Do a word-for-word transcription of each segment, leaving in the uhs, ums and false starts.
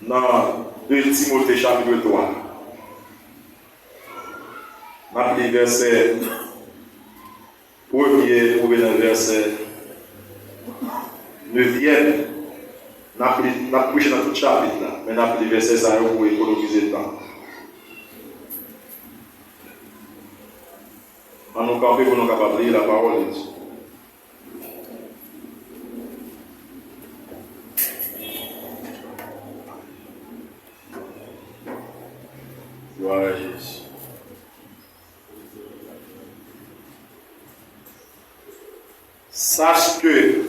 Nan de Timote chapit twa, n ap li vèsè premye rive nan vèsè nevyèm. N ap li, n ap preche nan tout chapit la, men n ap li vèsè sa yo pou ekonomize tan. Ann nou kanpe pou nou kapab li la parole de Dieu. Gloire à Jésus. Sache que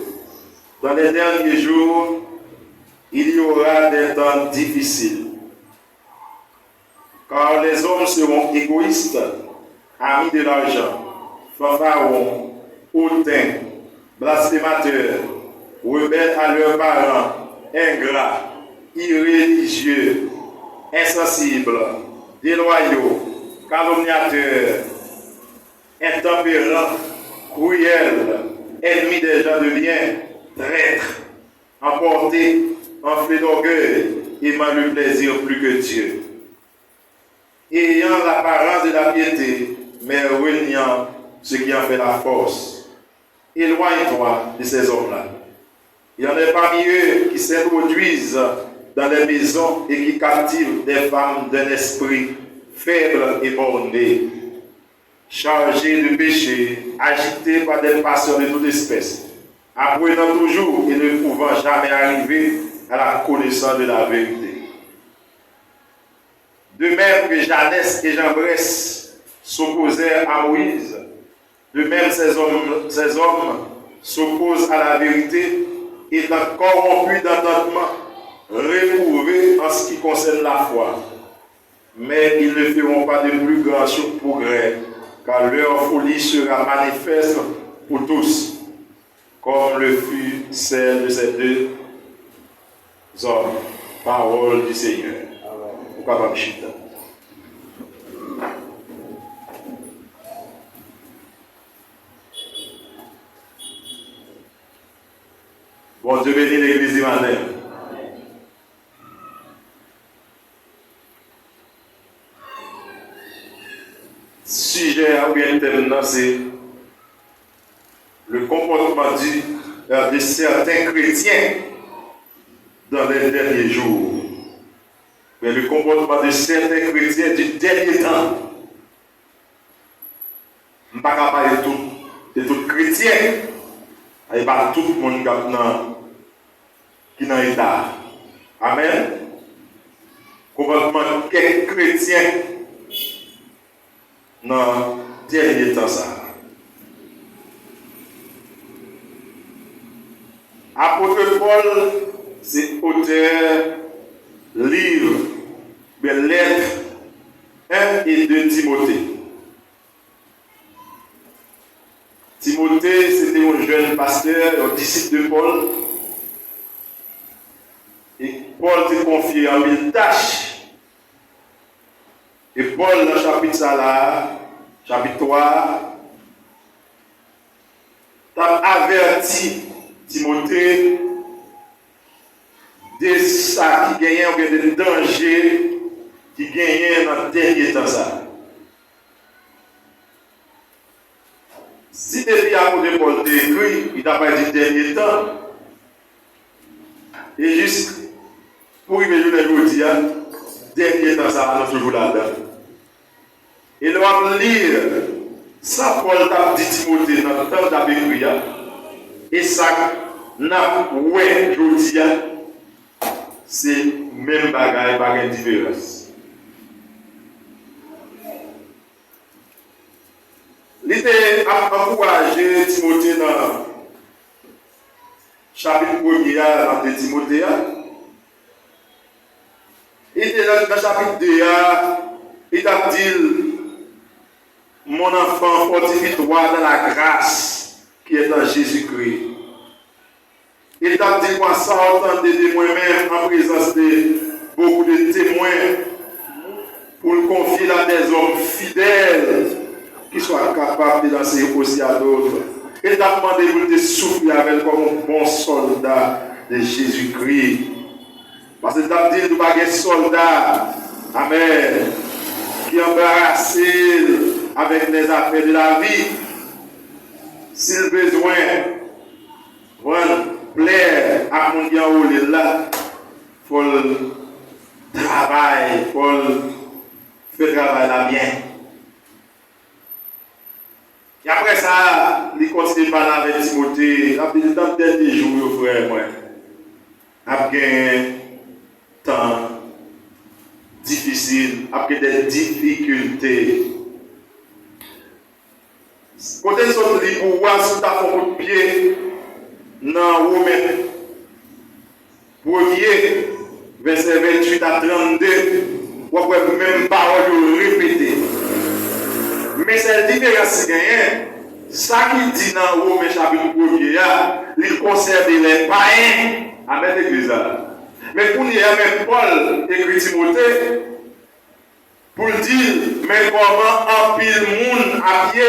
dans les derniers jours, il y aura des temps difficiles. Car les hommes seront égoïstes, amis de l'argent, fanfarons, hautains, blasphémateurs, rebelles à leurs parents, ingrats, irréligieux, insensibles, déloyaux, calomniateurs, intempérants, cruels, ennemis des gens de bien, traîtres, emportés, enflés d'orgueil, aimant le plaisir plus que Dieu, ayant l'apparence de la piété, mais reniant ce qui en fait la force. Éloigne-toi de ces hommes-là. Il y en a parmi eux qui s'introduisent dans les maisons et qui captivent des femmes d'un esprit faible et borné, chargées de péchés, agitées par des passions de toute espèce, apprenant toujours et ne pouvant jamais arriver à la connaissance de la vérité. De même que Janès et Jambres s'opposèrent à Moïse, de même ces hommes, ces hommes s'opposent à la vérité, étant corrompus d'entendement, réprouvés en ce qui concerne la foi. Mais ils ne feront pas de plus grands progrès, car leur folie sera manifeste pour tous, comme le fut celle de ces deux hommes. Parole du Seigneur. Ou kapab chita. Bondye beni legliz li maten. Sijè a oubyen tèm nan se le comportement du, euh, de certains chrétiens dans les derniers jours. Mais le comportement de certains chrétiens du dernier temps. M pa ka pale tout, de tout kretyen. E pa tout moun k ap nan, ki nan eta a. Amèn. Konpòtman kèk kretyen nan dènye tan sa a. Apot Pòl se otè liv, oubyen lèt en e de Timote. Timote, se te yon jèn pastè, yon disip de Pòl. E Pòl te konfye anpil tach. E Pòl, nan chapit sa la, chapit twa a, t ap avèti Timote de sa ki genyen, oubyen de danje ki genyen nan dènye tan sa a. Si depi apot Pòl te ekri, li ta pral di dènye tan, e jis pou rive jounen jodi a, dènye tan sa a, nou toujou ladan. E lè w ap li sa Pòl t ap di Timote nan tan l t ap ekri a, e sa n ap wè jodi a, se menm bagay, pa gen diferans. Li te ap ankouraje Timote nan chapit premye a, nan de Timote a. Li te nan, nan chapit de a, li t ap di l, Mon enfant, fortifie-toi dans la grâce qui est en Jésus-Christ. E l t ap di, Kwa sa w tande de mwen menm an prezans de bokou de temwen, pou l konfye l a dèzòm fidèl, ki swa kapab de lanse osi a dòt. E l t ap mande pou l te soufri avè l kòm yon bon sòlda de Jezikri. Paske l t ap di l tou pa gen sòlda, amèn, ki anbarase l avèk lèzafè de lavi. Si l bezwen vann plè ak moun ki anwole l la, fò l travay, fò l fè travay la byen. E apre sa, li kontinye pale avèk Timote, l ap di l, nan dènye jou yo, frè mwen, ap gen tan difisil, ap gen de difikilte. Kote n sot li pou w a, si w ta fè yon kout pye nan Women premye, vèsè venntuit a trannde, w ap wè menm pawòl yo repete. Men sèl diferans ki genyen, sa ki di nan Women chapit premye a, li konsène lè payen. Amèn, legliz la. Men kounye a, men Pòl ekri Timote, pou l di l, men kòman anpil moun ap ye,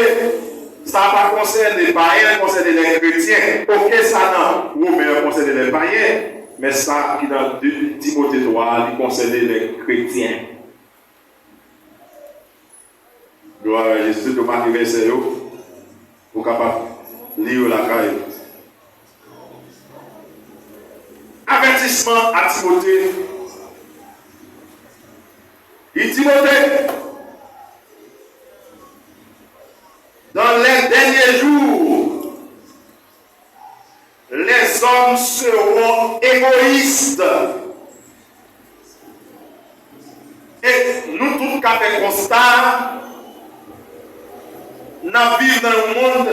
sa pa konsène payen, l konsène lè kretyen. Oke, sa nan Women an konsène lè payen, men sa ki nan de Timote twa a, li konsène lè kretyen. Glwa a Jezi, se tou make vèsè yo. Ou kapab li yo lakay ou. Avètisman a Timote. Li, Timote, dans les derniers jours, les hommes seront égoïstes. E nou tout ka fè konsta, n ap viv nan yon mond,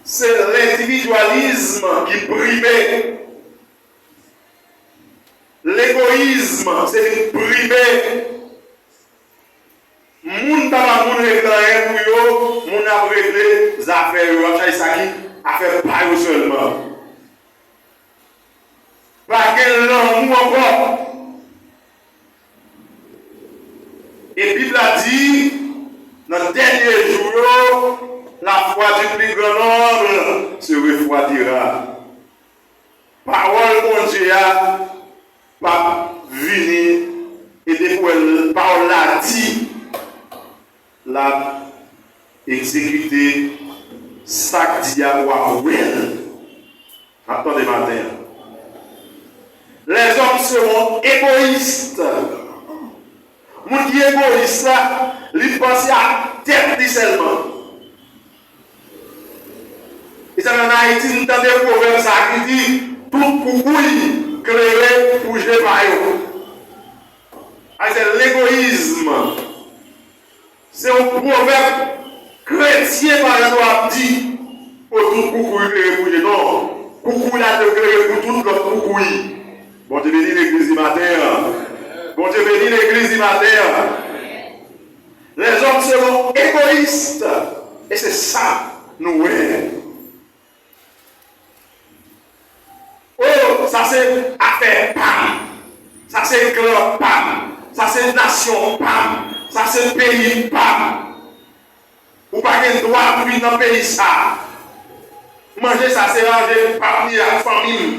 se lendividyalism ki prime. Legoyizm, se li k prime. Moun pa ba moun regle anyen pou yo, moun ap regle zafè yo, ap chache sa ki afè pa yo sèlman. Pa gen lanmou ankò. E Bib la di, nan dènye jou yo, la foi du plus grand nombre se refroidira. Pawòl Bondye a p ap vini, e depi w wè l, pawòl la di, l ap egzekite sa k di a, w ap wè l. N ap tande maten an. Les hommes seront égoïstes. Moun ki egoyis la, li panse ak tèt li sèlman. E sa nan Ayiti, n tande pwovèb sa ki di, tout koukouy klere pou je pa yo. Ay, se legoyizm. Se yon pwovèb kretyen pa gen dwa ap di, o, tout koukouy klere pou je. Non, koukouy la dwe klere pou tout lòt koukouy. Bondye beni legliz di maten an. Bondye beni legliz di maten an. Les hommes seront égoïstes. E se sa nou wè. O, sa se afè pa m. Sa se klan pa m. Sa se nasyon pa m. Sa se peyi pa m. Ou pa gen dwa pou vin nan peyi sa. Manje sa se manje pa m, li ak fanmi m.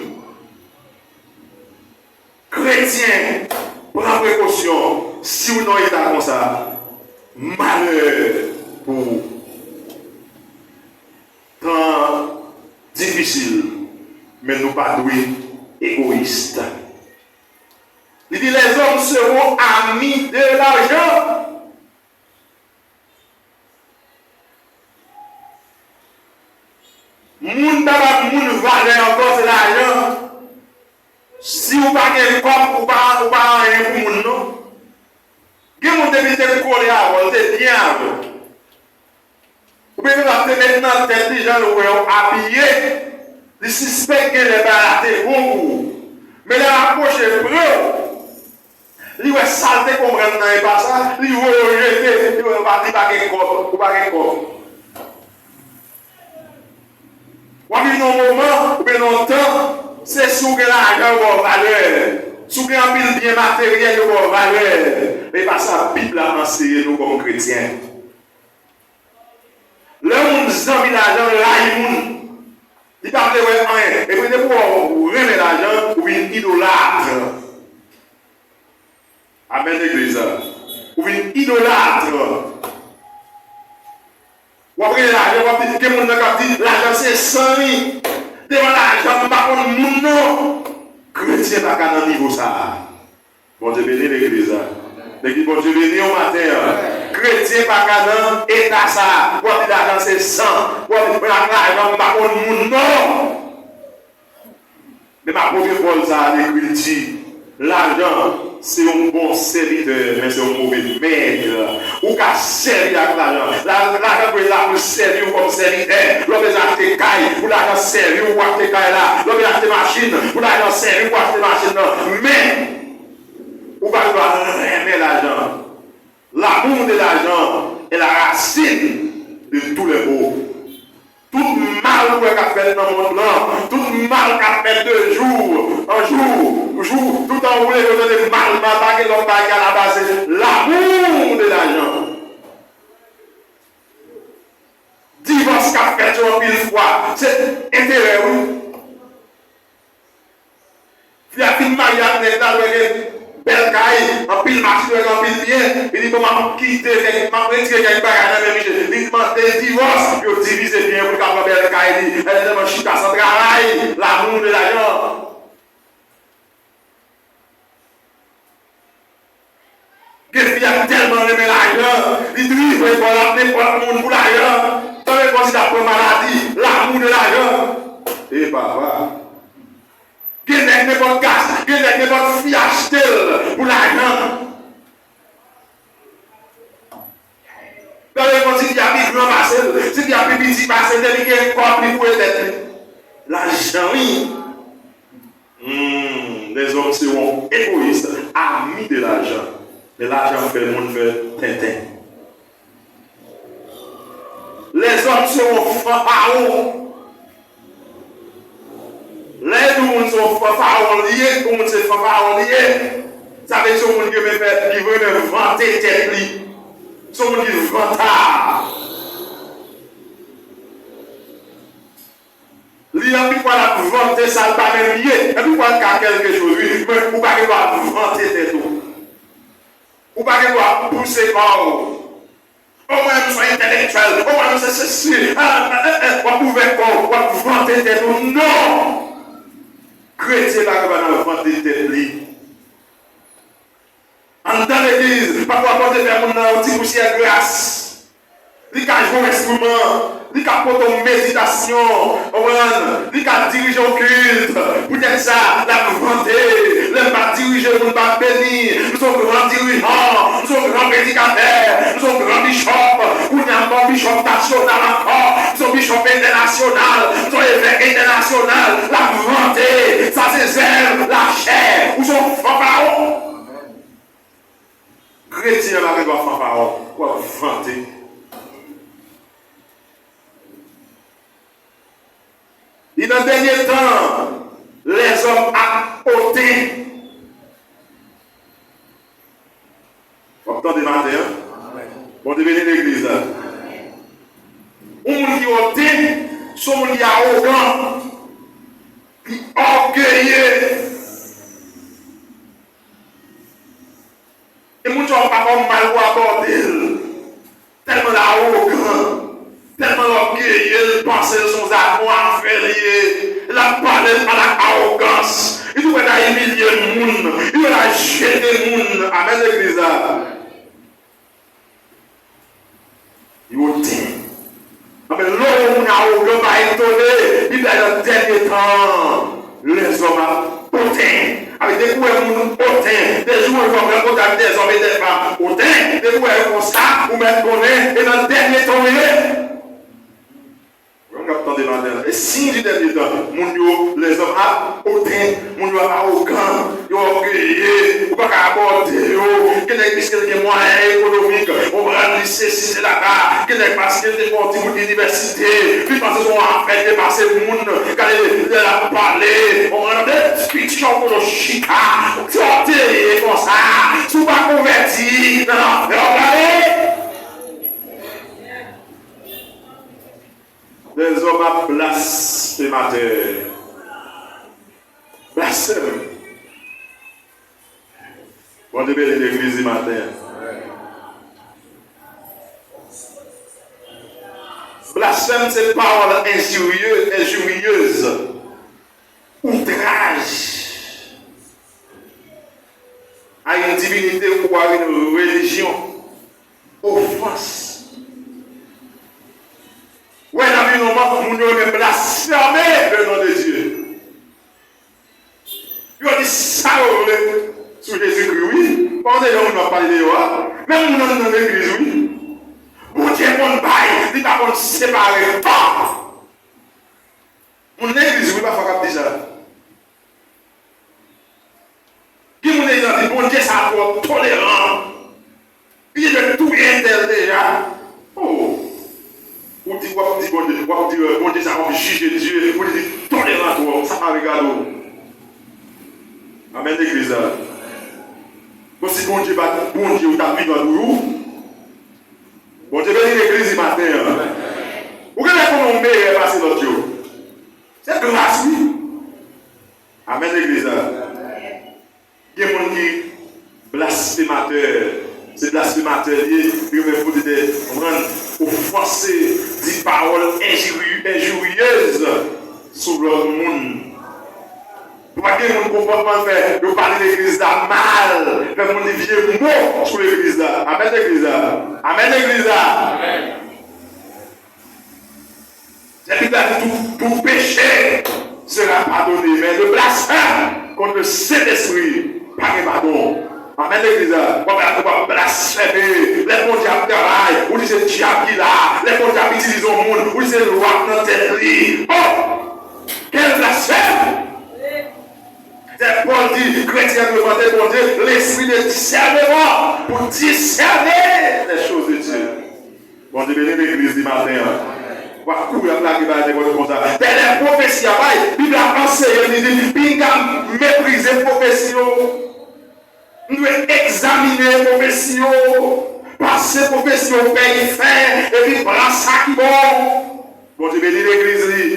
Kretyen, pran prekosyon. Si w nan yon eta konsa, malè pou ou. Tan difisil, men nou pa dwe egoyis. Li di, les hommes seront amis de l'argent. Moun pa ba moun valè ankò, se lajan. Si w pa gen kòb, ou pa, ou pa anyen pou moun, non. Gen moun depi te kole avè w, te byen avè w. Oubyen menm ap te met nan tèt li jan l wè w abiye, li sispèk genlè bagay la te bon pou ou. Men lè l apwoche pre w, li wè sa l te konprann nan epa sa, li voye w jete, li wè w pa, li pa gen kòb, ou pa gen kòb. W ap viv nan yon moman, oubyen nan yon tan, se si w gen lajan yo ba w valè. Si w gen anpil byen materyèl yo ba w valè. Men e pa sa Bib la anseye nou kòm kretyen. Lè yon moun zanmi lajan, l rayi moun. Li pa vle wè anyen. Epi depi w renmen lajan, ou vin idolat. Amèn, legliz. Ou vin idolat. W ap rele lajan, w ap di, gen moun nan k ap di, lajan se san li. Devan lajan, m pa konn moun non. Kretyen pa ka nan nivo sa a. Bondye beni legliz la. Legliz, Bondye beni w maten an. Kretyen pa ka nan eta sa a. W ap di lajan se san. W ap di, mwen ak lajan, m pa konn moun non. Men apot Pòl sa a, li ekri, li di, lajan se yon bon sèvitè, men se yon move mèt. Ou ka sèvi ak lajan. La- Lajan dwe la pou l sèvi w kòm sèvitè. Lè w bezwen achte kay, pou lajan sèvi w pou achte kay la. Lè w bezwen achte machin, pou lajan sèvi w pou achte machin nan. Men, ou pa dwe renmen lajan. L'amour de l'argent est la racine de tous les maux. Tout mal ou wè k ap fèt nan mond lan, tout mal k ap fèt de jou an jou, jou, toutan ou leve, ou tande mal, mal, pa gen lòt bagay ki alabase l'amour de l'argent. Divòs k ap fèt yo anpil fwa, se enterè, wi. Fi a fin marye ak nèg la, l wè gen bèl kay, anpil machin, l wè gen anpil byen. Li di, bon, m ap kite kèk, m ap retire kèk bagay nan men misye. Li mande divòs, yo divize byen pou l ka pran bèl kay li. Lè l tèlman chita san travay, l'amour de l'argent. Gen fi a tèlman renmen lajan, li drive kò l ap nenpòt moun pou lajan. Tankou kòmsi l ap pran maladi, l'amour de l'argent. E papa. Gen nèg nenpòt gas, gen nèg nenpòt fi achte l pou lajan. Gade kòmsi fi a pi gran pase l, si fi a pi piti pase l, depi gen kòb li pou ede tèt li. Lajan, wi. Hmm, les hommes seront égoïstes, amis de l'argent. Men lajan fè moun fè tenten. Les hommes seront fanfaron. Lè yon moun se yon fanfaron li ye, yon moun se fanfaron li ye, sa vle di se yon moun ki renmen fè, ki renmen vante tèt li. Se yon moun ki vantard. Li anpil fwa l ap vante sa l pa menm ye. Anpil fwa l ka kèlke choz, wi, men ou pa gen dwa vante tèt ou. Ou pa gen dwa pouse kò w. O, mwen menm se yon entèlektyèl. O, mwen menm se sesi. Ah, eh, eh, w ap ouvè kò w, w ap vante tèt ou. Non! Kretyen pa gen dwa nan vante tèt li. Anndan legliz, pafwa Bondye fè moun nan yon ti pousyè gras. Li ka jwe yon enstriman, li ka pote yon meditasyon, konprann? Li ka dirije yon kilt. Poutèt sa, l ap vante. Lè m pa dirije moun, m pa beni. M se yon gran dirijan, m se yon gran predikatè, m se yon gran bichòp. Kounye a, m pa yon bichòp nasyonal ankò, m se yon bichòp entènasyonal, m se yon evèk entènasyonal. L ap vante. Sa se zèv lachè. Ou se yon fanfaron. Kretyen an pa gen dwa fanfaron, w ap vante. Li nan dènye tan, lèzòm ap oten. W ap tande maten an? Bondye beni legliz la. Yon moun ki oten, se yon moun ki awogan, ki ògeye. E moun sa w pa fè w mal pou w abòde l. Tèlman l awogan, tèlman l ògeye, l panse l se yon zafè, yon afè li ye. L ap pale, l pale ak awogans. Li tou prèt a imilye moun. Li prèt a jete moun. Amèn, legliz la. Yo oten. Anben, lè w wè yon moun awogan, pa etone, Bib la di nan dènye tan an, lèzòm ap oten. Avèk depi w wè moun oten, de jou an jou w ap rankontre ak dèzòm e dèfanm oten, depi w wè yo konsa, ou mèt konnen, e nan dènye tan w ye. Ou menm k ap tande maten an, e siy di dènye tan, moun yo, lèzòm ap oten, moun yo ap awogan, yo ògeye, ou pa ka abòde yo. Gen nèg piske l gen mwayen ekonomik, ou pran li sesi sela. Gen nèg paske l te fè yon ti bout inivèsite, li panse se yon afè depase moun. Gade lè l ap pale, ou pran de ti piti chan kote w chita, se ògeye konsa. Si w pa konvèti nan afè w, gade. Dèzòm a blasfematè. Blasfèm. Bondye beni legliz di maten an. Blasfèm se pawòl enjirye, enjiryeuz, outraj à une divinité ou à une religion, ofans. Wè, nan Bib, moun yo renmen blasfème le nom de Dieu. Yo di sa yo vle sou Jezikri, wi. Pandan yon moun ap pale de yo a, menm moun nan legliz, wi. Bondye konn bay, li pa konn separe. Bon! Moun legliz, wi, pafwa k ap di sa. Gen moun legliz la di, Bondye sa twò toleran. Li te dwe touye entèl deja. Oh! Ou di, w ap di Bondye, w ap di, euh, Bondye sa w ap jije Dye, ou di toleran twòp, sa pa regade w. Amèn, legliz la. Bon, si Bondye pa t Bondye, ou t ap vivan toujou. Bondye beni legliz di maten an. Ou genlè konnen w meyè pase lòt yo. Se gras, wi. Amèn, legliz la. Gen moun ki blasfematè. Se blasfematè li ye, li renmen pote de rann ofanse, di pawòl enjiri-, enjiryeuz sou lòt moun. Pou pa gen moun konpòtman fè, yo pale legliz la mal, fè moun di vye mo sou legliz la. Amèn, legliz la. Amèn, legliz la. Amèn. Lèbib la di, tout, tout péché sera pardonné, mais le blasphème contre le Saint-Esprit, pa gen padon. Amèn, legliz la. W ap, w ap blasfeme. Lè Bondye ap travay, ou di se dyab ki la. Lè Bondye ap itilize yon moun, ou di se lwa k nan tèt li. Oh! Quel blasphème! Lè Pòl di, kretyen dwe mande Bondye lespri de disèneman pou disène les choses de Dieu. Bondye beni legliz di maten an. W ap kouri ap lage bagay nenpòt konsa. Dèyè pwofesi a bay, Bib la anseye li di, pinga m meprize pwofesi yo. M dwe egzamine pwofesi yo, pase pwofesi yo pèy fen, epi pran sa ki bon. Bondye beni legliz li.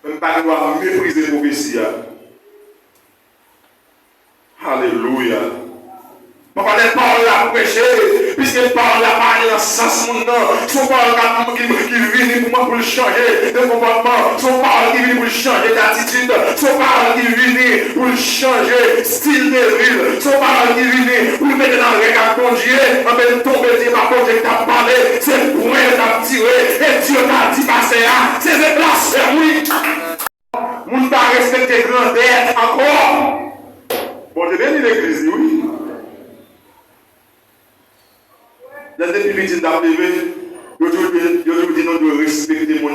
Men m pa gen dwa meprize pwofesi a. Alelouya. Papa, lè pawòl la preche, piske pawòl la pa ale nan sans moun nan, se yon pawòl k ap, ki, ki vini pou mwen, pou l chanje de konpòtman, se yon pawòl ki vini pou l chanje datitid, se yon pawòl ki vini pou l chanje stil de vi l, se yon pawòl ki vini pou l mete nan règ ak Bondye, anben l tonbe di pa Bondye k t ap pale, se pwen yo t ap tire, e Dye ta di pastè a, se, se blasfèm, wi. Moun pa respekte grandèt ankò. Bondye beni legliz li, wi. Lè m te pi piti, m t ap leve, yo toujou, yo toujou di nou dwe respekte moun.